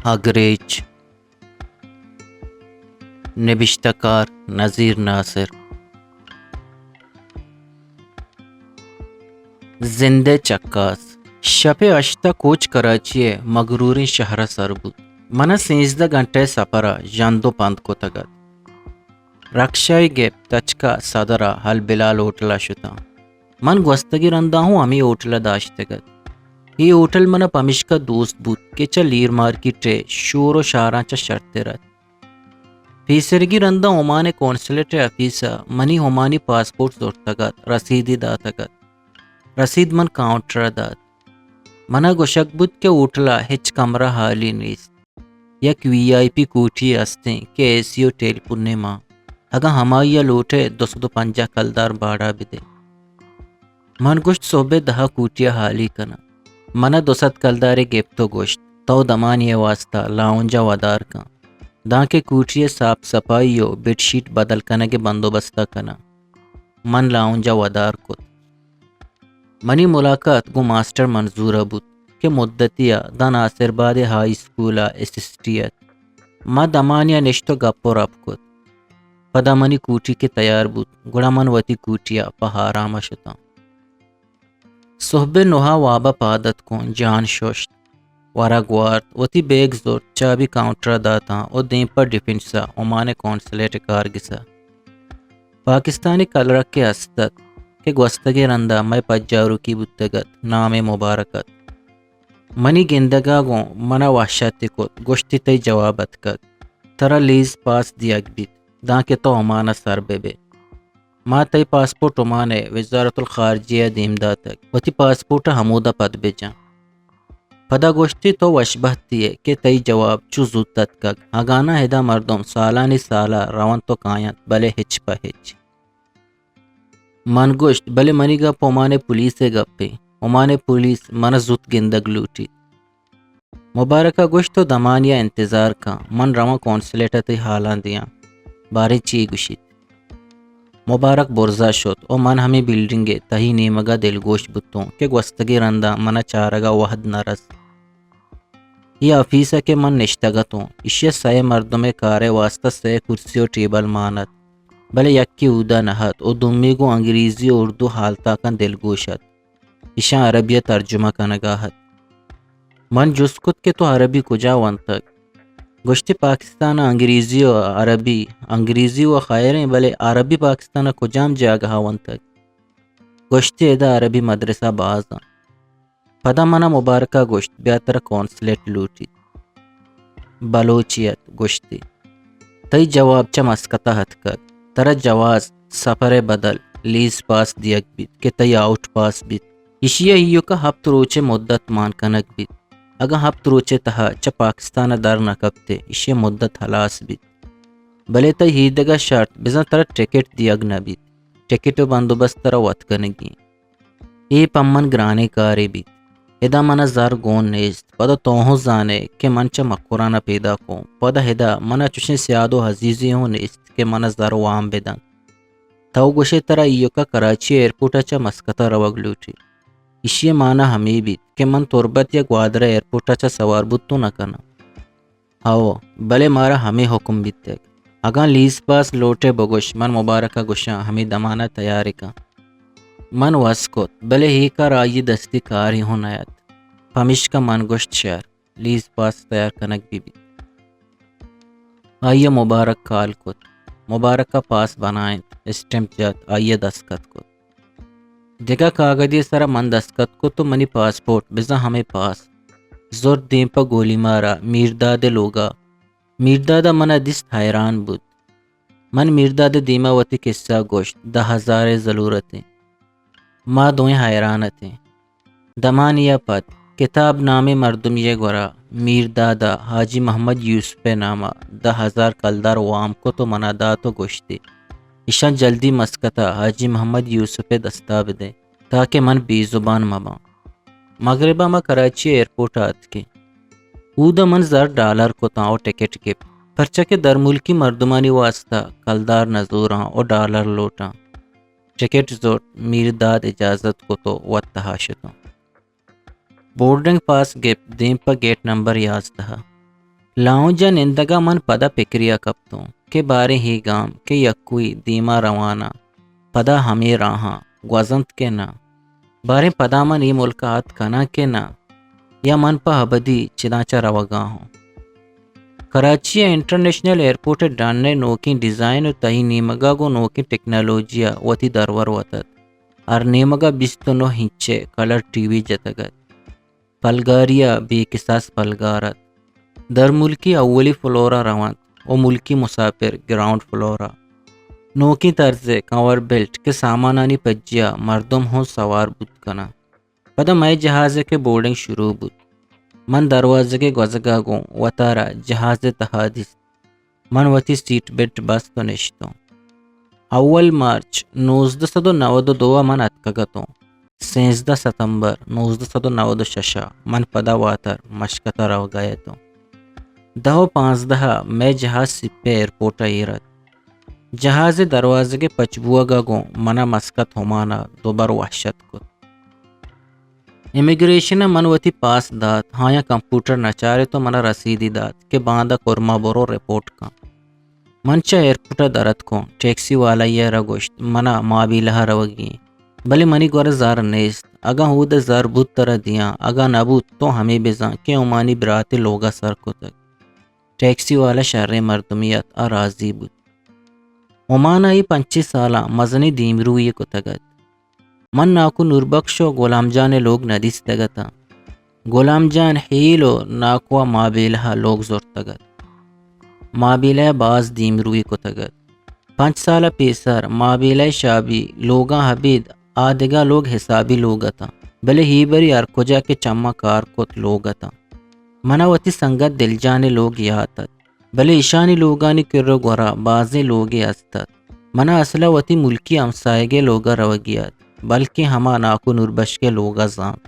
ہگریچ، نبشتہ کار نذیر ناصر۔ زند ءِ چکاس۔ شپ ءِ ہشت ءَ کوچ کراچی ءِ مغروریں شہر ءَ سر بوت۔ من ءَ سیزدہ گھنٹہ ءِ سپر ءَ ژند ءُ پند کتگ ات۔ رکشہ ئے گپت، تچک ءَ صدر ءِ البلال ہوٹل ءَ شتاں۔ من گوستگیں رندا ہوں ہمے ہوٹل ءَ داشتگ ات۔ اے ہوٹل من ءَ پمیشکا دوست بوت کہ چہ لیر مارکیٹ ءِ شور ءُ شاراں چہ شرتر ات۔ پیسرگی رندا عمان ءِ قونصلیٹ ءِ آفیس ءَ منی عمانی پاسپورٹ زرتگ ات، رسیدے داتگ ات۔ رسید من کاؤنٹر ءَ دات۔ من ءَ گوشگ بوت کہ ہوٹل ءَ ہچ کمرہ ہالی نیست۔ یک وی آئی پی کوٹی استیں کہ اے سی ءُ ٹیلیفونے مان۔ اگاں ہمائی ءَ لوٹ ئے، دو سد ءُ پنجاہ کلدار باڑہ بدے۔ من گوشت، سہب ءِ دہ ءَ کوٹی ءَ ہالی کناں۔ من ءَ دو سد کلدارے گپت ءُ گوشت، تو دمانے ءِ واستا لاؤنج ءَ ودار کن، دانکہ کوٹی ءِ ساپ سپائی ءُ بیڈ شیٹ بدل کنگ ءِ بندوبست ءَ کناں۔ من لاؤنج ءَ ودار کت۔ منی ملاقات گوں ماسٹر منظور ءَ بوت کہ مدتے ءَ داں ناصر آباد ءِ ہائی اسکول ءَ ایس ایس ٹی ات۔ ما دمانے ءَ نشت ءُ گپ ءُ رپ کت۔ پدا منی کوٹی کہ تیار بوت، گڑا من وتی کوٹی ءَ پہ آرام ءَ شتاں۔ سہب ءِ نہ ءَ واب ءَ پاد اتکوں، جان ششت، ورگ وارت، وتی بیگ زرت، چابی کاؤنٹر ءَ داتاں ءُ دیم پہ ڈیفنس ءَ، عمان ءِ قونصلیٹ ءِ کارگس ءَ۔ پاکستانی کلرکے است ات کہ گوستگیں رندا مئے پجاروکی بوتگ ات، نام ئے مبارک ات۔ منی گندگ ءَ گوں من ءَ وش اتک کت، گوشتی، تئی جواب اتکگ، ترا لیز پاس دیگ بیت، دانکہ تو عمان ءَ سر بہ بئے۔ ما تئی پاسپورٹ عمان ءِ وزارت الخارجہ ءَ دیم داتگ، وتی پاسپورٹ ءَ ہمودا پد بہ جن۔ پدا گوشتی، تو وش بہتے ئے کہ تئی جواب چو زوت اتکگ، اگاں ناں ادا مردم سالانی سال ءَ رونت ءُ کاینت، بلے ہچ پہ ہچ۔ من گوشت، بلے منی گپ عمان ءِ پولیس ءِ گپے۔ عمان ءِ پولیس من ءَ زوت گندگ لوٹیت۔ مبارک ءَ گوشت، تو دمانے ءَ انتظار کن، من رواں قونصلیٹ ءَ تئی حالاں دیاں، باریں چے گوشیت۔ مبارک برزا شت ءُ من ہمے بلڈنگ ءِ تہی نیمگ ءَ دلگوش بوتوں کہ گوستگیں رندا من ءَ چارگ ءَ وہد نہ رست۔ اے آفیس ءَ کہ من نشتگ اتوں، ایشی ءَ سئے مردم ءِ کار ءِ واستا سئے کرسی ءُ ٹیبل مان ات، بلے یکے اودا نہ ات ءُ دومی گوں انگریزی ءُ اردو ہالتاکاں دلگوش ات۔ ایشاں عربی ءَ ترجمہ کنگ ءَ ات۔ من جست کت کہ تو عربی کجا ونتگ؟ گوشتی، پاکستان ءَ انگریزی ءُ عربی، انگریزی وَ خیریں، بلے عربی پاکستان ءَ کجام جاگہ ءَ ونتگ؟ گوشتی، ادا عربی مدرسہ باز انت۔ پدا من ءَ مبارک ءَ گوشت، بیا ترا قونصلیٹ لوٹیت۔ بلوچے ات، گوشتی، تئی جواب چہ مسقط ءَ اتکگ، ترا جواز سفر ءِ بدل لیز پاس دیگ بیت کہ تئی آؤٹ پاس بیت۔ ایشی ءَ ایوک ءَ ہپت روچ ءِ مدت مان کنگ بیت۔ اگاں ہپت روچ ءِ تہا چہ پاکستان ءَ در نہ کپت ئے، ایشی ءِ مدت ہلاس بیت۔ بلے تئی ایدگہ شرط، بزاں ترا ٹکٹ دیگ نہ بیت۔ ٹکٹ ءِ بندوبست ترا وت کنگی انت۔ اے پہ من گرانیں کارے بیت۔ ادا من ءَ زر گون نیست۔ پدا تو ہوں زان ئے کہ من چہ مکران ءَ پیداک اوں۔ پدا ادا من ءَ چشیں سیاد ءُ عزیزے ہوں نیست کہ من ءَ زر وام بدنت۔ تو گوش ئے ترا ایوک ءَ کراچی ایئرپورٹ ءَ چہ مسقط ءَ روگ لوٹیت۔ ایشی ءِ مانا ہمے بیت کہ من تربت یا گوادر ءِ ایئرپورٹ ءَ چہ سوار بوت تو نہ کناں۔ ہئو، بلے مارا ہمے حکم بیتگ۔ اگاں لیز پاس لوٹ ئے بگوش، من مبارک ءَ گوشاں ہمے دمان ءَ تیار ئے کن۔ من وس کت، بلے اے کار آئی ءِ دستی کارے ہوں نہ ات۔ پمیشکا من گوشت، شر، لیز پاس تیار کنگ بہ بیت۔ آئی ءَ مبارک کال کت۔ مبارک ءَ پاس بنائینت، اسٹمپ جت، آئی ءَ دستخط کت۔ دگہ کاگدے ءِ سرا من دستخط کت ءُ منی پاسپورٹ، بزاں ہمے پاس، زرت دیم پہ گولیمار ءَ میرداد ءِ لوگ ءَ۔ میرداد ءَ من ءَ دیست، حیران بوت۔ من میرداد ءِ دیم ءَ وتی کسہ گوشت، دہ ہزار ءِ زلورت انت۔ ما دوئیں حیران اتیں۔ دمانے ءَ پد کتاب نامیں مردمے ءِ گورا میرداد ءَ حاجی محمد یوسف ءِ نام ءَ دہ ہزار کلدار وام کت ءُ من ءَ دات ءُ گوشتی، ایشاں جلدی مسقط ءَ حاجی محمد یوسف ءِ دست ءَ بدئے، تاکہ من بے زبان مہ باں۔ مغرب ءَ ما کراچی ءِ ایئرپورٹ ءَ اتکیں۔ اود ءَ من زر ڈالر کتاں ءُ ٹکٹ گپت، پرچا کہ درملکی مردمانی واستا کلدار نزوراں ءُ ڈالر لوٹاں۔ ٹکٹ زرت، میرداد اجازت کت ءُ وت تہا شتاں۔ بورڈنگ پاس گپت، دیم پہ گیٹ نمبر یازدہ ءَ۔ لاؤنج ءَ نندگ ءَ من پدا پکرے ءَ کپتوں کہ باریں اے گام کہ یکوئی دیما روان اَنت، پدا ہمے راہاں گوزنت کہ نہ؟ باریں پدا من اے ملک ءَ اتک کناں کہ نہ؟ یا من پہ ابدی چداں چہ روگ ءَ آں؟ کراچی ءِ انٹرنیشنل ایئرپورٹ ءِ ڈن ءِ نوکیں ڈیزائن ءُ تہی نیمگ ءَ گوں نوکیں ٹیکنالوجی ءَ وتی درور وت اَت۔ ہر نیمگ ءَ بیست ءُ نُہ انچ ءِ کلر ٹی وی جتگ اَت۔ پلگاری ءَ بے کساس پلگار اَت۔ درملکی اولی فلور ءَ رونت ءُ ملکی مساپر گراؤنڈ فلور ءَ۔ نوکیں طرز ءِ کنور بیلٹ کہ سامانانی پجی ءَ مردم ہوں سوار بوت کناں۔ پدا مئے جہاز ءِ کہ بورڈنگ شروع بوت۔ من دروازگ ءِ گوزگ ءَ گوں وتارا جہاز ءِ تہا دیست۔ من وتی سیٹ بیلٹ بست ءُ نشتوں۔ اول مارچ نوزدہ سد ءُ نود ءُ دو ءَ من اتکگ اتوں۔ سیزدہ ستمبر نوزدہ سد ءُ نود ءُ شش ءَ من پدا واتر مشکت ءَ روگ ءَ اتوں۔ دہ ءُ پانزدہ ءَ مئے جہاز سیپ ءِ ایئرپورٹ ءَ ایر اَت۔ جہاز ءِ دروازگ ءِ پچ بوگ ءَ گوں من ءَ مسکت عمان ءَ دوبر وحشت کت۔ امیگریشن ءَ من وتی پاس دات، آیاں کمپیوٹر نہ چارت ءُ من ءَ رسیدے دات کہ باندا کرما برو رپورٹ کن۔ من چہ ایئرپورٹ ءَ در اتکوں، ٹیکسی والہ ءَ را گوشت، من ءَ مابیلہ ءَ روگی ایں، بلے منی گور ءَ زر نیست۔ اگاں اود ءَ زر بوت ترا دیاں، اگاں نہ بوت تو ہمے بزاں کہ عمانی برات ءِ لوگ ءَ سر کتگ۔ ٹیکسی والا شریں مردمے ات، آ راضی بوت۔ عمان ءَ اے پنچیں سالاں مزنیں دیمروئی کتگ ات۔ من ناکو نوربخش ءُ گلام جان ءِ لوگ نہ دیستگ اتاں۔ گلام جان ہیل ءُ ناکو ءَ مابیلہ ءَ لوگ زرتگ ات۔ مابیلہ ءَ باز دیمروئی کتگ ات۔ پنچ سال ءَ پیسر مابیلہ ءِ شابی لوگاں ابید آ دگہ لوگ حسابی لوگ اتاں، بلے ہی بری ہر کجا کہ چماں کار کت لوگ اتاں۔ من ءَ وتی سنگت دلجان ءِ لوگ یات ات، بلے ایشانی لوگانی کر ءُ گورا بازیں لوگے است ات۔ من ءَ اصل ءَ وتی ملکی ہمساہگ ءِ لوگ ءَ روگی ات، بلکیں ہما ناکو نوربخش ءِ لوگ ءَ زانت۔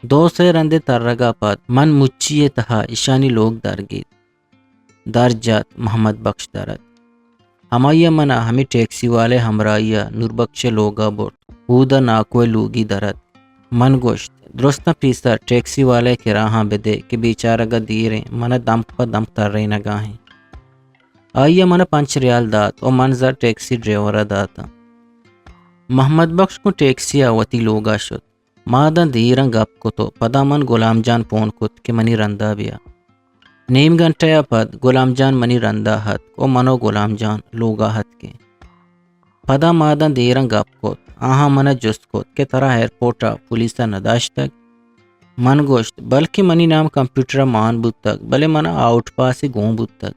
دو سے رندے ترگ ءَ پد من مچی ءِ تہا ایشانی لوگ درگیت۔ در جت، محمد بخش در ات۔ ہمائی ءَ من ءَ ہمے ٹیکسی والے ءِ ہمراہی ءَ نوربخش ءِ لوگ ءَ برت۔ اود ءَ ناکو ءِ لوگی در ات۔ من گوشت، درستاں پیسر ٹیکسی والے ءِ کراہاں بدے کہ بیچارگ ءَ دیر ایں، من ءَ دمک پہ دمک ترینگ ءَ ایں۔ آئی ءَ من ءَ پنچ ریال دات ءُ من زر ٹیکسی ڈرائیور ءَ داتاں۔ محمد بخش گوں ٹیکسی ءَ وتی لوگ ءَ شت۔ ما داں دیراں گپ کت ءُ پدا من گلام جان پون کت کہ منی رندا بیا۔ نیم گھنٹہ ءَ پد گلام جان منی رندا اتک ءُ من ءُ گلام جان لوگ ءَ اتکیں۔ پدا ما داں دیراں گپ کت۔ آہاں من ءَ جست کت کہ ترا ایئرپورٹ ءَ پولیس ءَ نہ داشتگ؟ من گوشت، بلکیں منی نام کمپیوٹر ءَ مان بوتگ، بلے من ءَ آؤٹ پاسے گون بوتگ۔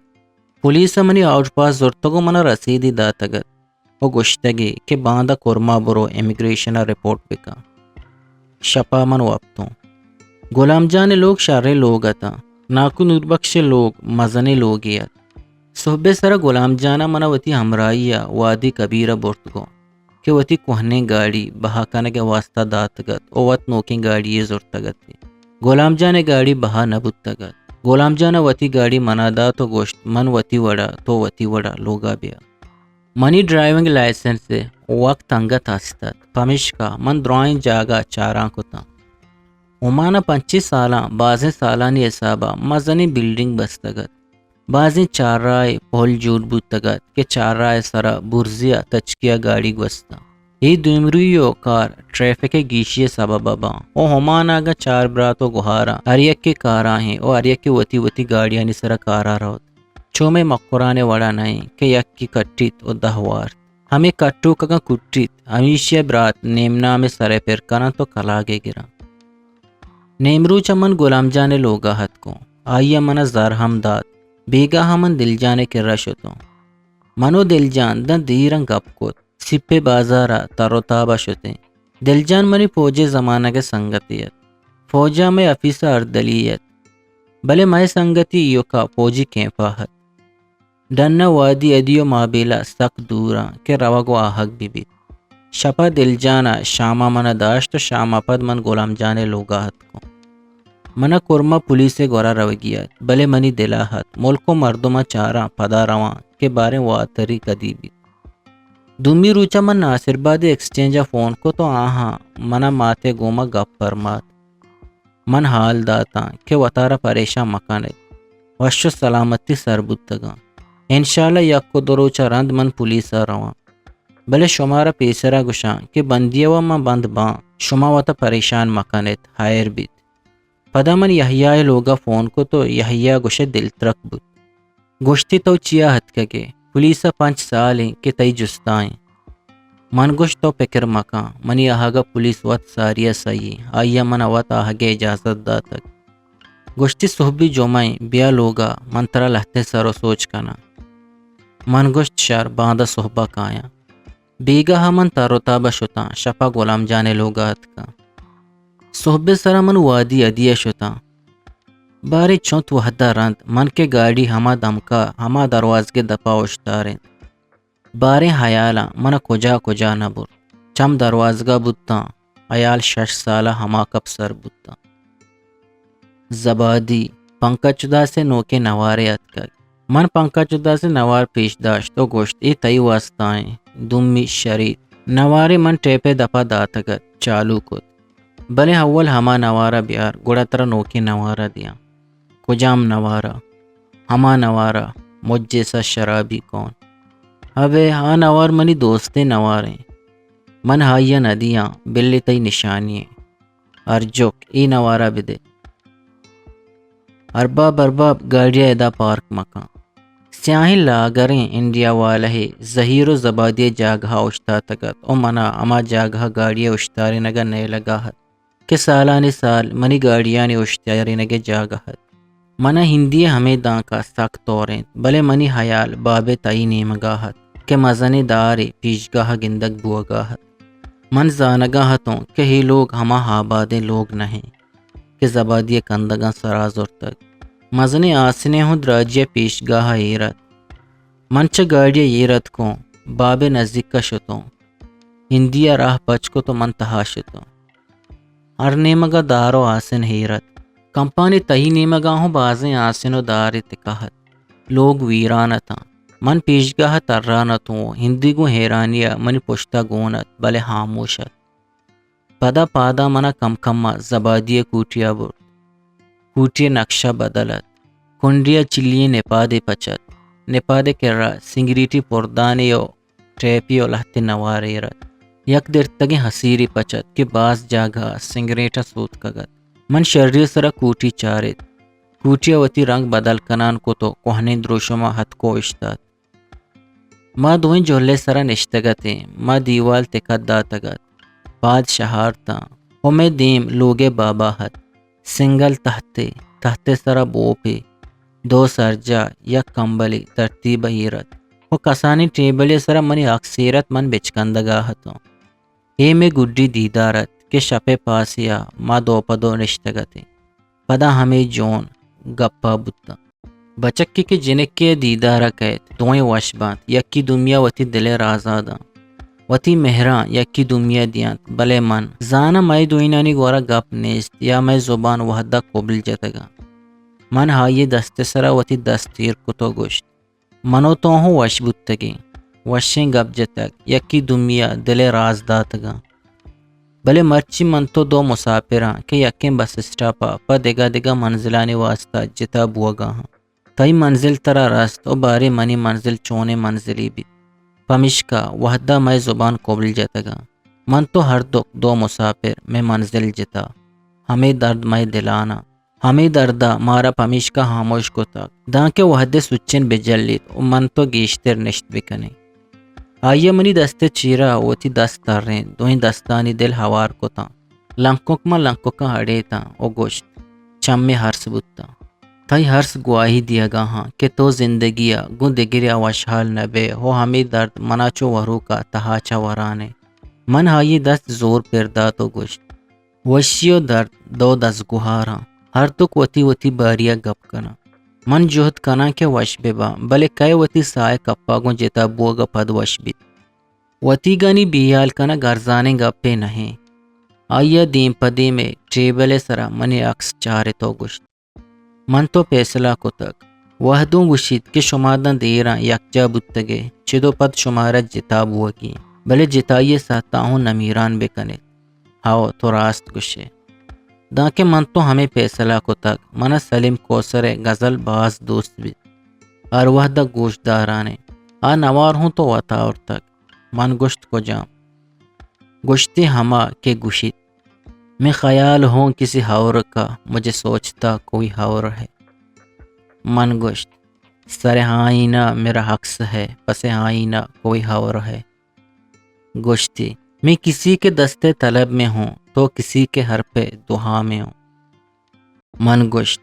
پولیس ءَ منی آؤٹ پاس زرتگ ءُ من ءَ رسیدے داتگ ات ءُ گوشتگی کہ باندا کرما برو امیگریشن ءَ رپورٹ بکن۔ شپ ءَ من وپتوں۔ گلام جان ءِ لوگ شریں لوگ اتاں۔ ناکو نوربخش ءِ لوگ مزنیں لوگے ات۔ سہب ءِ سر ءَ گلام جان ءَ من ءَ وتی ہمراہی ءَ وادی کبیر ءَ برت گوں کہ وتی کوہنیں گاڑی بہا کنگ ءِ واستا داتگ ات ءُ وت نوکیں گاڑی یے زرتگ ات۔ گلام جان ءِ گاڑی بہا نہ بوتگ ات۔ گلام جان ءَ وتی گاڑی من ءَ دات ءُ گوشت، من وتی وڑ ءَ، تو وتی وڑ ءَ لوگ ءَ بیا۔ منی ڈرائیونگ لائسنس ءِ وقت انگت است ات، پمیشکا من درائیں جاگہ چاراں کتاں۔ عمان ءَ پنچیں سالاں بازیں سالانی حساب ءَ مزنیں بلڈنگ بستگ ات۔ بازیں چارراہ ءُ پل جوڑ بوتگ ات کہ چارراہ ءِ سر ءَ برزی ءَ تچکی ءَ گاڑی گوستاں۔ اے دیمروئی ءُ کار ٹریفک ءِ گیشی ءِ سبب ءَ باں ءُ عمان ءَ اگاں چار برات ءُ گہاراں، ہر یکے کارا ایں ءُ ہر یکے وتی وتی گاڑیانی سر ءَ کار ءَ روت۔ چو مئے مکران ءِ وڑ ءَ نہ ایں کہ یکے کٹیت ءُ دہ وارت۔ ہمے کٹوک اگاں کٹیت، ہمیشی ءَ برات نیم نام ءِ سر ءَ پر کننت ءُ کلاگے گرنت۔ نیمروچ ءَ من گلام جان ءِ لوگ ءَ اتکوں۔ آئی ءَ من ءَ زر ہم دات۔ بیگاہ ءَ من دلجان ءِ کر ءَ شتوں۔ من ءُ دلجان داں دیراں گپ کت۔ سیپ ءِ بازار ءَ تر ءُ تاب ءَ شتیں۔ دلجان منی پوج ءِ زمانگ ءِ سنگتے ات۔ پوج ءَ مئے آفیس ءَ اردلی ات۔ بلے مئے سنگتی ایوک ءَ پوجی کیمپ ءَ ات۔ ڈن ءَ وادی ادی ءُ مابیلہ سک دور آں کہ روگ ءُ آہگ بہ بیت۔ شپ ءَ دلجان ءَ شام ءَ من ءَ داشت ءُ شام ءَ پد من گلام جان ءِ لوگ ءَ اتکوں۔ من ءَ کرما پولیس ءِ گور ءَ روگی ات، بلے منی دل ءَ ات، ملک ءُ مردماں چاراں پدا رواں کہ باریں واتری کدی بیت۔ دومی روچ ءَ من ناصر آباد ءِ ایکسچینج ءَ فون کت ءُ آہاں من ءَ مات ءِ گوما گپ پرمات۔ من حال داتاں کہ وتارا پریشان مکن ات۔ وش و سلامتی سر بوتگاں۔ انشاءاللہ یک و دو روچ ءَ رند من پولیس ءَ رواں۔ بلے شمارا پیسرا گوشاں کہ بندی ءَ من بند باں، شما وتا پریشان مکن ات، ہیر بیت۔ پدا من یحییٰ ءِ لوگ ءَ فون کت و یحییٰ گوش ئے دلترک بوت۔ گوشتی، تو چیا اتکگ ئے؟ پولیس ءَ پنچ سال انت کہ تئی جستا ایں۔ من گوشت، تو پکر مکن، منی آہگ ءَ پولیس وت ساری ءَ سہی انت، آئی ءَ من ءَ وت آہگ ءِ اجازت داتگ۔ گوشتی، سہبی جمعہ انت، بیا لوگ ءَ، من ترا لہتے سر و سوج کناں۔ من گوشت، شر، باندا سہب ءَ کایاں۔ بیگاہ ءَ من تر و تاب ءَ شتاں، شپ ءَ غلام جان ءِ لوگ ءَ اتکاں۔ سہب ءِ سر ءَ من وادی ادی ءَ شتاں۔ باریں چنت وہد ءَ رند، من کہ گاڑی ہما دمک ءَ ہما دروازگ ءِ دپ ءَ اوشتارینت۔ باریں ہیالاں من ءَ کجا کجا نہ برت۔ چم دروازگ ءَ بوتاں، ہیال شش سال ءَ ہما کپ سر بوتاں۔ زبادی، پنکج اداس ءِ نوکیں نوارے اتکگ۔ من پنکج اداس ءِ نوار پیش داشت و گوشت، اے تئی واستا انت، دومی شریط۔ نوارے من ٹیپ ءِ دپ ءَ داتگ ات، چالو کت۔ بلے اول ہما نوار ءَ بیار، گڑا ترا نوکیں نوار ءَ دیاں۔ کجام نوار ءَ؟ ہما نوار ءَ، مجے سا شرابی کون۔ ابے، آ نوار منی دوستیں نوار انت۔ من آئی ءَ نہ دیاں، بلے تئی نشانی انت۔ ارجک، اے نوار ءَ بدے۔ ارباب، ارباب، گاڑی ءَ ادا پارک مکن۔ سیاہیں لاگریں انڈیا والہے زہیر و زبادی ءِ جاگہ ءَ اوشتاتگ ات و من ءَ ہما جاگہ ءَ گاڑی ءِ اوشتارینگ ءَ نیلگ ءَ ات کہ سالانی سال منی گاڑیانی اوشتارینگ ءِ جاگہ ات۔ من ءَ ہندی ءِ ہمے دانک ءَ سک تورینت، بلے منی ہیال باب ءِ تہی نیمگ ءَ ات کہ مزنیں دارے پیشگاہ ءَ گندگ بوگ ءَ ات۔ من زانگ ءَ اتوں کہ اے لوگ ہما آبادیں لوگ نہ انت کہ زبادی ءِ کندگاں سرا زرتگ۔ مزنیں آسنے ہوں دراجی ءَ پیشگاہ ءَ ایر ات۔ من چہ گاڑی ءَ ایر اتکوں، باب ءِ نزیک ءَ شتوں۔ ہندی ءَ راہ پچ کت و من تہا شتوں۔ ہر نیمگ ءَ دار و آسن ایر ات۔ کمپانی تہی نیمگ ءَ ہوں بازیں آسن و دارے تکہ ات۔ لوگ ویران اتاں۔ من پیشگاہ ءَ تران اتوں و ہندی گوں حیرانی ءَ منی پشت ءَ گون ات، بلے ہاموش ات۔ پدا پاد ءَ من ءَ کم کم ءَ زبادی ءِ کوٹی ءَ برت۔ کوٹی ءِ نقشہ بدل ات۔ کنڈی ءَ چلی ئیں نپادے پچ ات۔ نپاد ءِ کرا سنگریٹی پردانے و ٹیپی و لہتے نوار ایر ات۔ یک درتگیں ہسیرے پچ ات کہ باز جاگہ ءَ سنگریٹ ءَ سوتکگ ات۔ من شری ءِ سرا کوٹی چارت۔ کوٹی ءَ وتی رنگ بدل کنان کت و کوہنیں دروشم ءَ اتک و اوشتات۔ ما دوئیں جہل ءِ سرا نشتگ اتیں۔ ما دیوال تکت داتگ ات۔ پاد شہارتاں و مئے دیم لوگ ءِ بابا ات۔ سنگل تہتے، تہت ءِ سرا بوپے، دو سرجاہ، یک کمبلے ترتیب ءَ ایر ات و کسانیں ٹیبلے ءِ سرا منی عکس ایر ات، من بچکندگ ءَ اتوں۔ اے مئے گڈی دیدار ات کہ شپ ءِ پاسے ءَ ما دو پہ دو نشتگ اتیں۔ پدا ہمے جون گپ ءَ بوتاں۔ بچکے کہ جنکے ءِ دیدار ءَ کئیت، دوئیں وش بنت، یکے دومی ءَ وتی دل ءِ راز ءَ دنت، وتی مہراں یکے دومی ءَ دینت، بلے من زاناں مئے دوئینانی گورا گپ نیست یا مئے زبان وہد ءَ کبل جتگ انت۔ من آئی ءِ دست ءِ سرا وتی دست ایر کت و گوشت، من و تو ہوں وش بوتگیں، وشیں گپ جتگ، یکے دومی ءَ دل ءِ راز داتگاں۔ بلے مرچی من تو دو مساپراں کہ یکیں بس اسٹاپ ءَ پہ دگہ دگہ منزلانی واستا جتا بوگ ءَ آں۔ تئی منزل ترا رست و باریں منی منزل چونیں منزلے بیت۔ پمیشکا وہد ءَ مئے زبان کبل جتگاں۔ من تو ہردک دو مساپر، مئے منزل جتا۔ ہمے درد مئے دلاناں۔ ہمے درد ءَ مارا پمیشکا ہاموش کتگ، دانکہ وہدے سچن بجلیت و من تو گیشتر نشت بکنیں۔ آئی ءَ منی دست ءِ چیرا وتی دست ترینت، دوئیں دستانی دل ہوار کتاں۔ لنکک ماں لنککاں اڑیتاں و گوشت، چمے ہرس بوتاں۔ تئی ہرس گواہی دیگا آں کہ تو زندگی ءَ گوں دگرے ءَ وشحال نہ بئے و ہمے درد منا چو وروکا تہا چہ وران ئے۔ من آئی ءِ دست زور پر دات و گوشت، وشی و درد دو دزگوہاراں، ہردک وتی وتی باری ءَ گپ کناں۔ من جہد کناں کہ وش بباں، بلے کئے وتی ساہ ءِ کپا گوں جتا بوگ ءَ پد وش بیت؟ وتیگانی بیہیال کنگ ارزانیں گپے نہ انت۔ آئی ءَ دیم پہ دیم ءَ ٹیبل ءِ سرا منی عکس چارت و گوشت، من تو پیسلہ کتگ۔ وہد اوں گوشیت کہ شما داں دیراں یکجاہ بوتگ ئے، چد و پد شمارا جتا بوگی انت، بلے جتائی ءِ ساہتاں ہوں نمیران بکن ات۔ ہئو، تو راست گوش ئے۔ دانکہ من تو ہمے پیسلہ کتگ۔ من ءَ سلیم کوثر ءِ غزل باز دوست بیت۔ ہر وہد ءَ گوش داران ایں۔ آ نوار ہوں تو وت آورتگ۔ من گوشت، کجام؟ گوشتی، ہما کہ گوشیت، میں خیال ہوں کسی اور کا، مجھے سوچتا کوئی اور ہے۔ من گوشت، سر آئینہ میرا عکس ہے، پس آئینہ کوئی اور ہے۔ گوشتی، میں کسی کے دست طلب میں ہوں، تو کسی کے حرف دعا میں ہوں۔ من گوشت،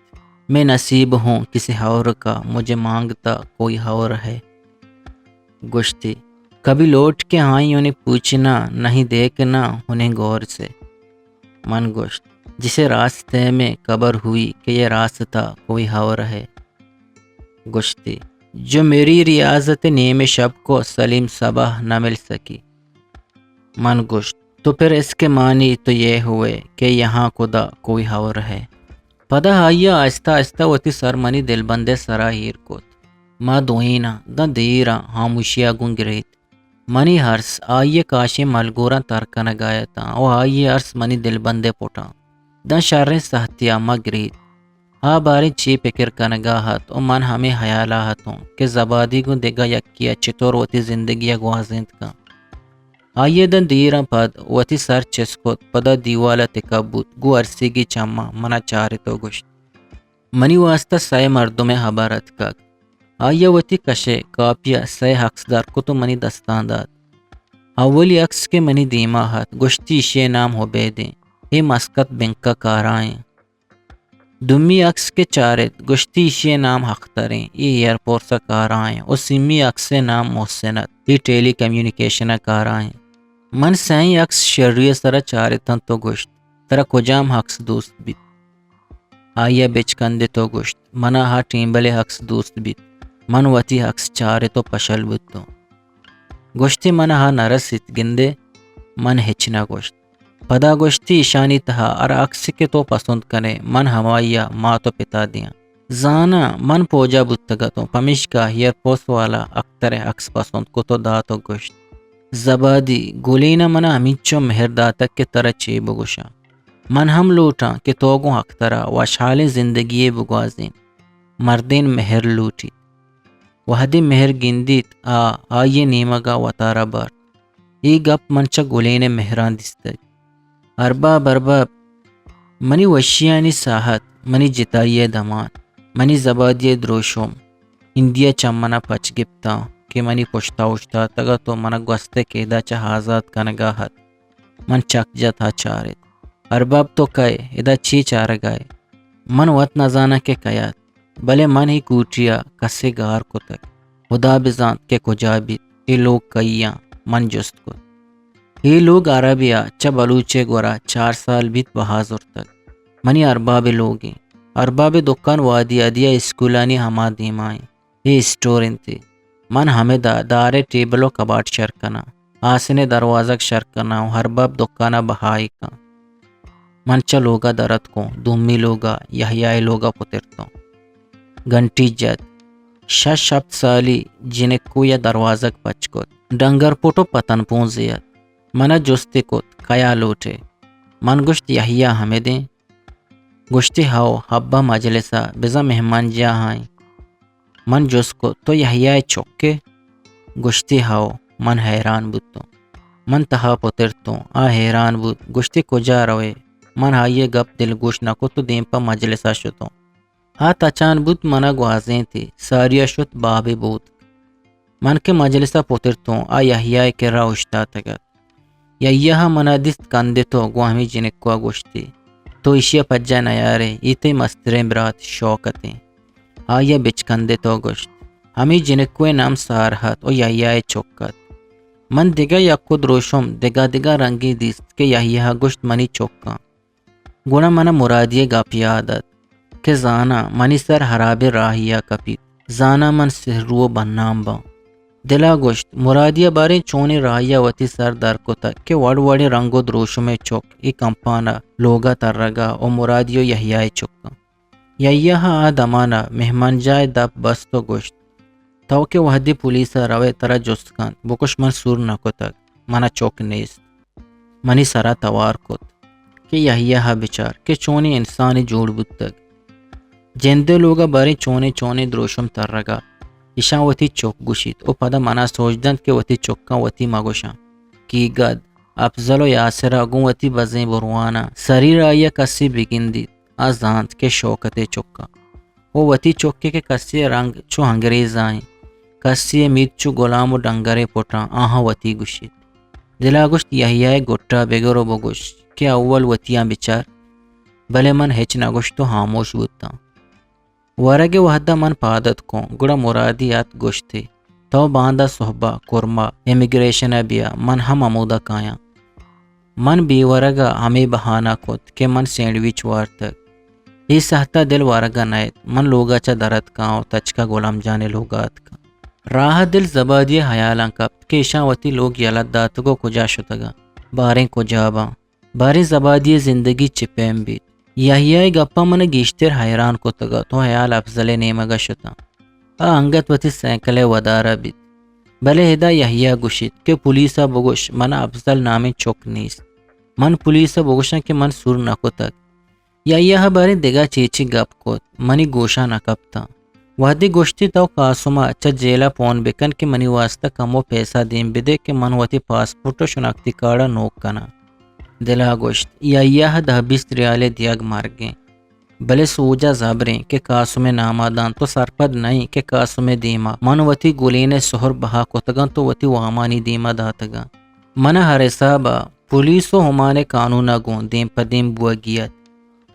میں نصیب ہوں کسی اور کا، مجھے مانگتا کوئی اور ہے۔ گوشتی، کبھی لوٹ کے آئی انہیں پوچھنا، نہیں دیکھنا انہیں غور سے۔ من گوشت، جسے راستے میں خبر ہوئی کہ یہ راستہ کوئی اور ہے۔ گوشتی، جو میری ریاضت نیمِ شب کو سلیم صبا نہ مل سکی۔ من گوشت، تو پھر اس کے معنی تو یہ ہوئے کہ یہاں خدا کوئی اور ہے۔ پدا آئی ءَ آہستہ آہستہ وتی سر منی دلبند ءِ سرا ایر کت۔ ما دوئیناں داں دیراں ہاموشی ءَ گوں گریت۔ منی ارس آئی ءِ کاشیں ملگوراں تر کنگ ءَ اتاں ءُ آئی ءِ ارس منی دلبند ءِ پٹاں۔ داں شریں سہتیا ما گریت۔ آ باریں چے پکر کنگ ءَ ات ءُ من ہمے ہیال ءَ اتوں کہ زبادی گوں دگہ یکے ءَ چتور وتی زندگی ءَ گوازینت کنت۔ آئی ءَ داں دیراں پد وتی سر چست کت، پدا دیوال ءَ تکہ بوت، گوں ارسیگی چماں من ءَ چارت ءُ گوشت، منی واستہ سئے مردمے ہبر اتکگ۔ آئی ءَ وتی کش ءِ کاپی ءَ سئے عکس در کت ءُ منی دستاں دات۔ اولی عکس کہ منی دیما ات، گوشتی، ایشی ءِ نام عبید ایں، اے مسقط بینک ءَ کارا ایں۔ دومی عکس کہ چارت، گوشتی، ایشی ءِ نام اختر ایں، اے ایئر فورس ءَ کارا ایں، ءُ سیمی عکس ءِ نام محسن ات، اے ٹیلی کمیونیکیشن ءَ کارا ایں۔ من سئیں عکس شری ءِ سرا چارتنت ءُ گوشت، ترا کجام عکس دوست بیت؟ آئی ءَ بچکندت ءُ گوشت، من ءَ آ ٹیمبل ءِ عکس دوست بیت۔ من وتی عکس چارت ءُ پشل بوتوں۔ گوشتی، من ءَ آ نہ رسیت، گندے؟ من ہچ نہ گوشت۔ پدا گوشتی، ایشانی تہا ہر عکسے کہ تو پسند کن ئے، من ہمائی ءَ مات ءُ پتا دیاں۔ زاناں، من پوجا بوتگ اتوں، پمیشکا ایئر فورس والا اختر ءِ عکس پسند کت ءُ دات ءُ گوشت، زبادی، گلین ءَ من ءَ ہمینچو مہر داتگ کہ ترا چے بگوشاں۔ من ہم لوٹاں کہ تو گوں اختر ءَ وشحالیں زندگی یے بگوازین۔ مردین مہر لوٹیت۔ وہدے مہر گندیت، آ آئی ءِ نیمگ ءَ وتارا بارت۔ اے گپ من چہ گلین ءِ مہراں دیستگ۔ ارباب، ارباب، منی وشیانی ساہت، منی جتائی ءِ دمان، منی زبادی ءِ دروشم، ہندی ءَ چہ من ءَ پچ گپتاں کہ منی پشت ءَ اوشتاتگ ات ءُ من ءَ گوست ءِ کیدا چہ آزات کنگ ءَ ات۔ من چک جت ءُ چارت۔ ارباب، تو کئے؟ ادا چے چارگ ءَ ئے؟ من وت نزاناں کہ کئے ات، بلے من اے کوٹی ءَ کسے گار کتگ۔ ہدا بزانت کہ کجا بیت، اے لوگ کئی آں؟ من جست کت۔ اے لوگ عربے ءَ چہ بلوچ ءِ گورا چار سال بیت بہا زرتگ۔ منی ارباب ءِ لوگ ایں۔ ارباب ءِ دکان وادی ادی ءَ اسکولانی ہما دیما ایں۔ اے اسٹور انت۔ من ہمدا دار ءِ ٹیبل ءُ کباٹ شر کناں، آسن ءِ دروازگ شر کناں ءُ ارباب دکان ءَ بہا ئے کن۔ من چہ لوگ ءَ در اتکوں، دومی لوگ ءَ، یحییٰ ءِ لوگ ءَ پترتوں۔ گھنٹی جت۔ شش ہپت سالی جنکوے ءَ دروازگ پچ کت۔ ڈنگر پٹ ءُ پتن پونزے ات۔ من ءَ جستے کت، کئے ءَ لوٹ ئے؟ من گوشت، یحییٰ حمید ایں۔ گوشتی، ہئو، ابا مجلس ءَ، بزاں مہمان جاہ ءَ ایں۔ من جست کت، تو یحییٰ ءِ چک ئے؟ گوشتی، ہئو۔ من حیران بوتوں۔ من تہا پترتوں۔ آ حیران بوت۔ گوشتی، کجا روئے؟ من آئی ءِ گپ دلگوش نہ کت ءُ دیم پہ مجلس ءَ شتوں۔ آ تچان بوت، من ءَ گوازینتی۔ ساری ءَ شت، باب ءِ بوت۔ من کہ مجلس ءَ پترتوں، آ یحییٰ ءِ کرا اوشتاتگ ات۔ یحییٰ ءَ من ءَ دیست، کندت ءُ گوں ہمے جنکو ءَ گوشتی، تو ایشی ءَ پجا نیارئے، اے تئی مستریں برات شوکت ایں۔ آئی ءَ بچکندت ءُ گوشت، ہمے جنکو ءِ نام سارہ ات ءُ یحییٰ ءِ چک ات۔ من دگہ یک ءُ دروشم دگہ دگہ رنگیں دیست کہ یحییٰ ءَ گوشت، منی چک آں۔ گڑا من ءَ مرادی ءِ گپ یات ات کہ زاناں منی سر ہرابیں راہے ءَ کپیت، زاناں من سہرو ءُ بنام باں۔ دل ءَ گوشت، مرادی ءَ باریں چونیں راہے ءَ وتی سر در کتگ کہ وڑ وڑیں رنگ ءُ دروشم ءِ چک اے کمپان ءَ لوگ ءَ ترگ ءَ ءُ مرادی ءُ یحییٰ ءِ چک آں۔ یحییٰ ءَ آ دمان ءَ مہمانجاہ ءِ دپ بست ءُ گوشت، تو کہ وہدے پولیس ءَ روئے ترا جست کنت، بگوش من سور نہ کتگ، من ءَ چک نیست۔ منی سر ءَ توار کت۔ کہ یحییٰ ءَ بچار کہ چونیں انسانے جوڑ بوتگ۔ جند ءِ لوگ ءَ باریں چونیں چونیں دروشم ترگ ءَ۔ ایشاں وتی چک گوشیت ءُ پدا منا سوج دنت کہ وتی چکاں وتی مگوشاں۔ کہ گد، افضل ءُ یاسر ءَ گوں وتی بزیں برواں ءَ سریر آئی ءَ کسے بگندیت، آ زانت کہ شوکت ءِ چک ءَ۔ ءُ وتی چکے کہ کسے ءِ رنگ چو انگریز ءَ اِنت، کسے ءِ میت چو گلام ءُ ڈنگر ءِ پٹاں، آہاں وتی گوشیت۔ دل ءَ گوشت، یحییٰ ءِ گٹ ءَ بگر ءُ بگوش کہ اول وتیاں بچار۔ بلے من ہچ نہ گوشت ءُ ہاموش بوتاں۔ ورگ ءِ وہد ءَ من پاد اتکوں، گڑا مرادی ات گوشت ئے، تو باندا سہب ءَ کرما امیگریشن ءَ بیا، من ہم ہمودا کایاں۔ من بے ورگ ءَ ہمے بہانہ کت کہ من سینڈویچ وارتگ۔ اے ساہت ءَ دل ورگ ءَ نئیت، من لوگ ءَ چہ در اتکاں ءُ تچک ءَ گلام جان ءِ لوگ ءَ اتکاں۔ راہ ءَ دل زبادی ءِ ہیالاں کپت کہ ایشاں وتی لوگ یلہ داتگ ءُ کجا شتگاں، باریں کجا باں۔ باریں زبادی ءِ زندگی چہ پیم بیت۔ یحییٰ ءِ گپاں من ءَ گیشتر حیران کتگ ات ءُ ہیال افضل ءِ نیمگ ءَ شتاں۔ آ انگت وتی سائیکل ءِ ودار ءَ بیت۔ بلے ادا یحییٰ گوشیت کہ پولیس ءَ بگوش، من ءَ افضل نامیں چک نیست۔ من پولیس ءَ بگوشاں کہ من سور نہ کتگ۔ یحییٰ ءَ باریں دگہ چے چے گپ کت، منی گوشاں نہ کپتاں۔ وہدے گوشتی، تو قاسم ءَ چہ جیل ءَ پون بکن کہ منی واستا کمو پیسہ دیم بدے کہ من وتی پاسپورٹ ءُ شناختی کارڈ ءَ نوک کناں۔ دل ءَ گوشت، یحییٰ ءَ دہ بیست ریالے دیگ مرگیں۔ بلے سوج ءَ زبریں کہ قاسم ءِ نام ءَ دنت ءُ سرپد نہ ایں کہ قاسم ءِ دیم ءَ من وتی گلین ءِ سہر بہا کتگ انت ءُ وتی وامانی دیم ءَ داتگ انت۔ من ءَ ہر حساب ءَ پولیس ءُ ہمان ءِ قانون ءَ گوں دیم پہ دیم بوگی ات۔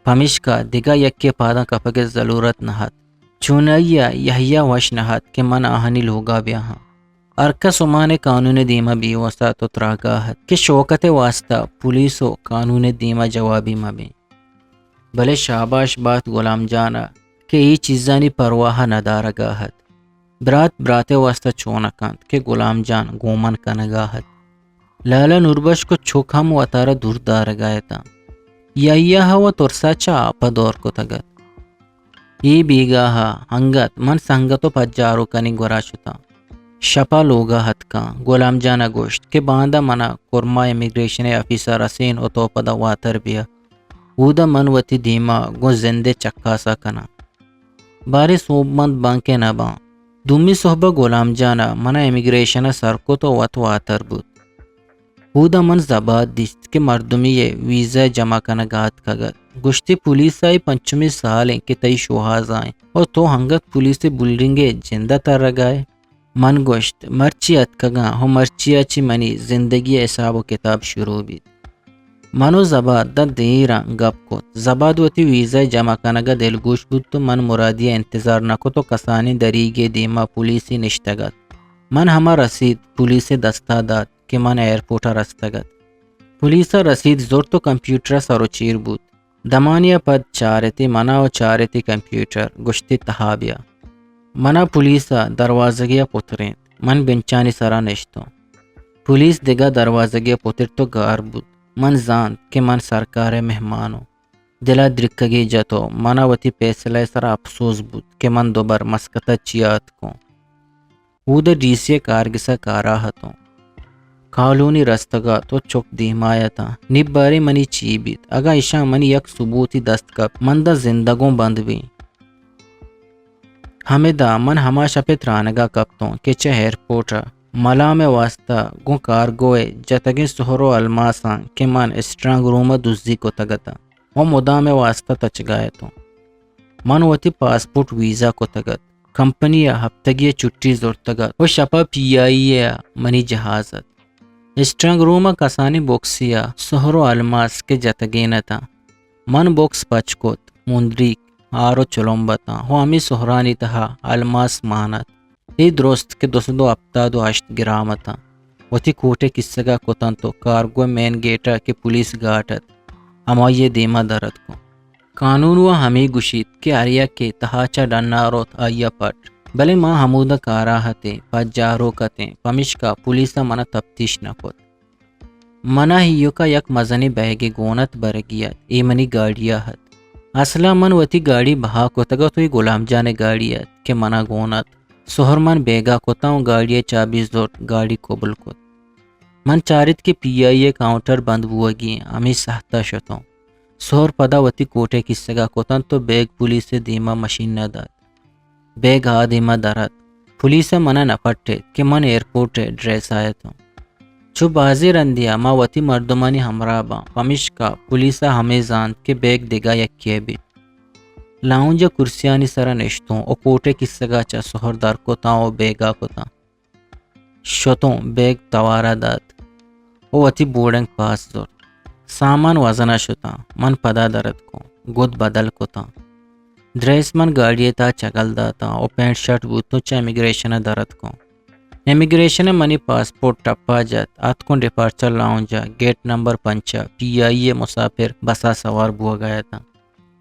پمیشکا دگہ یکے ءِ پاداں کپگ ءِ ضلورت نہ ات۔ چونائی ءَ یحییٰ وش نہ ات کہ من آہانی لوگ ءَ بیاہاں۔ ہر کس ہمان ءِ قانون ءِ دیم ءَ بے وس ات ءُ تراگا ات کہ شوکت ءِ واستا پولیس ءُ قانون ءِ دیم ءَ جوابی مہ بیں۔ بلے شاباش بات گلام جان ءَ کہ اے چیزانی پرواہ ءَ نہ دارگ ءَ ات۔ برات برات ءِ واستا چو نہ کنت کہ گلام جان گوں من کنگ ءَ ات۔ لالا نوربشک ءُ چک ہم وتارا دور دارگ ءَ اتاں۔ یحییٰ ءَ وَ ترس ءَ چہ آپ ءَ دور کتگ ات۔ اے بیگاہ ءَ انگت من سنگت ءُ پجاروکانی گورا شتاں۔ شپ ءَ لوگ ءَ اتکاں۔ گلام جان ءَ گوشت کہ باندا من ءَ کرما امیگریشن ءِ آفیس ءَ رسین ءُ تو پدا واتر بیا۔ اودا من وتی دیم ءَ گوں زند ءِ چکاس ءَ کناں۔ باریں سوبمند باں کہ نہ باں۔ دومی سہب ءَ گلام جان ءَ من ءَ امیگریشن ءَ سر کت ءُ وت واتر بوت۔ اودا من زباد دیست کہ مردمے ءِ ویزا ءِ جمع کنگ ءَ اتکگ ات۔ گوشتی، پولیس ءَ اے پنچمی سال انت کہ تئی شوہاز ءَ انت ءُ تو انگت پولیس ءِ بلڈنگ ءِ جند ءَ ترگ ءَ ئے۔ من گوشت، مرچی اتکگاں ءُ مرچی ءَ چہ منی زندگی ءِ حساب ءُ کتاب شروع بیت۔ من ءُ زباد داں دیراں گپ کت۔ زباد وتی ویزا ءِ جمع کنگ ءَ دلگوش بوت ءُ من مرادی ءَ انتظار نہ کت ءُ کسانیں دریگے ءِ دیم ءَ پولیسے نشتگ ات۔ من ہما رسید پولیس ءِ دست ءَ دات کہ من ایئرپورٹ ءَ رستگ ات۔ پولیس ءَ رسید زرت ءُ کمپیوٹر ءَ سر ءُ چیر بوت۔ دمانے ءَ پد چارتی من ءَ ءُ چارتی کمپیوٹر، گوشتی، تہا بیا۔ من ءَ پولیس ءَ دروازگے ءَ پترینت۔ من بنچانی سرا نشتوں۔ پولیس دگہ دروازگے ءَ پترت ءُ گار بوت۔ من زانت کہ من سرکار ءِ مہمانوں۔ دل ءَ درکگے جت ءُ من ءَ وتی پیسلہ ءِ سرا اپسوز بوت کہ من دوبر مسقط ءَ چیا اتکوں۔ اود ءَ ڈی سی ءِ کارگس ءَ کارا اتوں۔ کالونی رستگ ات ءُ چک دیما اتاں۔ نی باریں منی چی بیت؟ اگاں ایشاں منی یک ثبوتی دست کپت، من داں زندگوں بند بیں۔ ہمدا من ہما شپ ءِ ترانگ ءَ کپتوں کہ چہ ایئرپورٹ ءَ ملام ءِ واستا گوں کارگو ءِ جتگیں سہر ءُ الماساں کہ من اسٹرانگ روم ءَ دزی کتگ اتاں ءُ مدام ءِ واستا تچگا اتوں۔ من وتی پاسپورٹ ویزا کتگ ات، کمپنی ءَ ہپتگے ءِ چھٹی زرتگ ات ءُ شپ ءَ پی آئی اے ءَ منی جہاز ات۔ اسٹرانگ روم ءَ کسانیں بکسے ءَ سہر ءُ الماس کہ جتگین اتاں۔ من بکس پچ کت، مندریک، ہار ءُ چلمب اتاں ءُ ہمے سہرانی تہا الماس مان ات۔ اے درست کہ دو سد ءُ ہپتاد ءُ ہشت گرام اتاں۔ وتی کوٹ ءِ کیسگ ءَ کت انت ءُ کارگو ءِ مین گیٹ ءَ کہ پولیس گارڈ ات، ہمائی ءِ دیما در اتکوں۔ قانون وَ ہمے گوشیت کہ ہر یکے تہا چہ ڈن ءَ روت آئی ءَ پٹ۔ بلے ما ہمودا کارا اتیں، پجاروک اتیں، پمیشکا پولیس ءَ من ءَ تپتیش نہ کت۔ من ءَ ایوک ءَ یک مزنیں بیگے گون ات، برگی ات، اے منی گاڑی ءَ ات۔ اسل ءَ من وتی گاڑی بہا کتگ ات ءُ اے گلام جان ءِ گاڑی ات کہ من ءَ گون ات۔ سہر من بیگ ءَ کتاں ءُ گاڑی ءِ چابی زرت، گاڑی کبل کت۔ من چارت کہ پی آئی اے کاؤنٹر بند بوگی انت، ہمے ساہت ءَ شتوں۔ سہر پدا وتی کوٹ ءِ کیسگ ءَ کت اَنت ءُ بیگ پولیس ءِ دیم ءَ مشین ءَ دات۔ بیگ آ دیم ءَ در اَت۔ پولیس ءَ من ءَ نہ پٹ ایت کہ من ایئرپورٹ ءِ ڈریس ءَ اتوں۔ چو بازیں رندے ءَ ما وتی مردمانی ہمراہ باں، پمیشکا پولیس ءَ ہمے زانت کہ بیگ دگہ یکے ءِ بیت۔ لاؤنج ءِ کرسیانی سر ءَ نشتوں ءُ کوٹ ءِ کیسگ ءَ چہ سہر در کتاں ءُ بیگ ءَ کتاں۔ شتوں، بیگ توار ءَ دات ءُ وتی بورڈنگ پاس زرت۔ سامان وزن ءَ شتاں۔ من پدا در اتکوں، گد بدل کتاں۔ دریس من گاڑی ءِ تہا چگل داتاں ءُ پینٹ شرٹ بوتوں، چہ امیگریشن ءَ در اتکوں۔ امیگریشن ءَ منی پاسپورٹ ٹپ ءَ جت، اتکوں ڈیپارچر لاؤنج ءَ، گیٹ نمبر پنچ ءَ، پی آئی اے مسافر بس ءَ سوار بوگ ءَ اتاں۔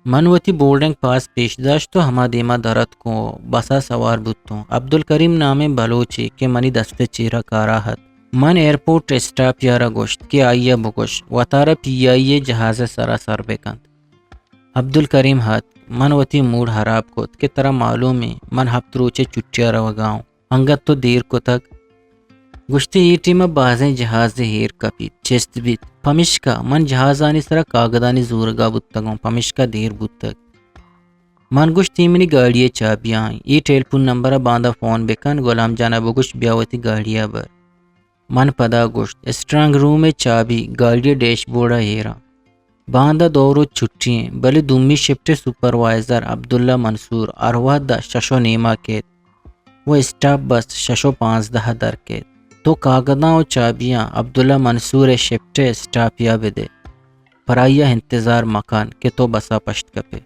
من وتی بورڈنگ پاس پیش داشت ءُ ہما دیم ءَ در اتکوں ءُ بس ءَ سوار بوتوں۔ عبدالکریم نامیں بلوچے کہ منی دست ءِ چیر ءَ کار ءَ ات، من ایئرپورٹ ءِ اسٹاپ یار ءَ گوشت کہ آئی ءَ بگوش وتارا پی آئی اے جہاز ءِ سر ءَ سر بہ کنت۔ عبدالکریم ات۔ من وتی موڈ ہراب کت کہ ترا معلوم ایں من ہپت روچ ءِ چھٹی ءَ روگ ءَ آں۔ انگت تو دیر کتگ۔ گوشتی، اے ٹیم ءَ بازیں جہازے ایر کپیت، چست بیت، پمیشکا من جہازانی سرا کاگدانی زورگا بوتگوں، پمیشکا دیر بوتگ۔ من گوشت، اے منی گاڑی ءِ چابیاں ایں، اے ٹیلیفون نمبر ءَ باندا فون بکن، غلام جان ءَ بگوش بیا وتی گاڑی ءَ بر۔ من پدا گوشت، اسٹرانگ روم ءِ چابی گاڑی ءِ ڈیش بورڈ ءَ ایراں۔ باندا دو روچ چھٹی ایں، بلے دومی شفٹ ءِ سپروائزر عبداللہ منصور ہر وہد ءَ شش ءُ نیم ءَ کیت ءُ اسٹاپ بس شش ءُ پانزدہ ءَ در کیت۔ تو کاگداں ءُ چابیاں عبداللہ منصور ءِ شفٹ ءِ اسٹاپ ءَ بدے، پرائی ءَ انتظار مکن کہ تو بس ءَ پشت کپے۔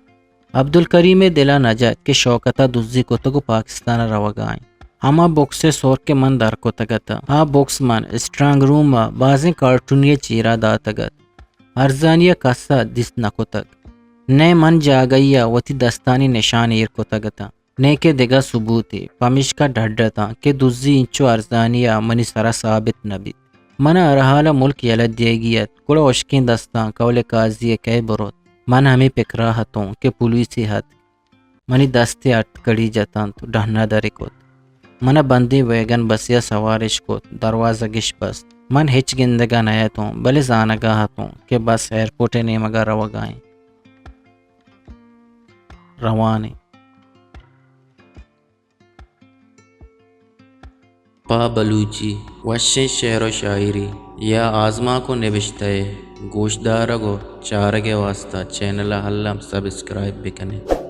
عبدالکریم ءِ دل ءَ نہ جت کہ شوکت ءَ دزی کتگ ءُ پاکستان ءَ روگ ءَ ایں۔ ہما بکس ءِ سر کہ من در کتگ اتاں، آ بکس من اسٹرانگ روم ءَ بازیں کارٹونی ءِ چیرا داتگ ات۔ ارزانی ءَ کس ءَ دیست نہ کتگ۔ نئے من جاگہی ءَ وتی دستانی نشان ایر کتگ اتاں، نئے کہ دگہ ثبوتے، پمیشکا ڈڈ اتاں کہ دزی انچو ارزانی ءَ منی سرا ثابت نہ بیت۔ من ءَ ہر حال ءَ ملک یلہ دیگی ات، گڑا ہشکیں دستاں کئول ءِ قاضی ءَ کئے برت؟ من ہمے پکرا اتوں کہ پولیسے ات۔ منی دست ءِ اٹکڑی جت انت ءُ ڈن ءَ در ئے کت۔ من ءَ بندیں ویگن بسے ءَ سوار اش کت، دروازگ اش بست۔ من ہچ گندگ ءَ نہ اتوں، بلے زانگ ءَ اتوں کہ بس ایئرپورٹ ءِ نیمگ ءَ روگ ءَ ایں۔ روان ایں۔ پہ بلوچی وشیں شعر ءُ شاعری یا آزمانک ءُ نبشتہ ءِ گوشدارگ ءُ چارگ ءِ واستہ چینل ءَ الم سبسکرائب بہ کن ات۔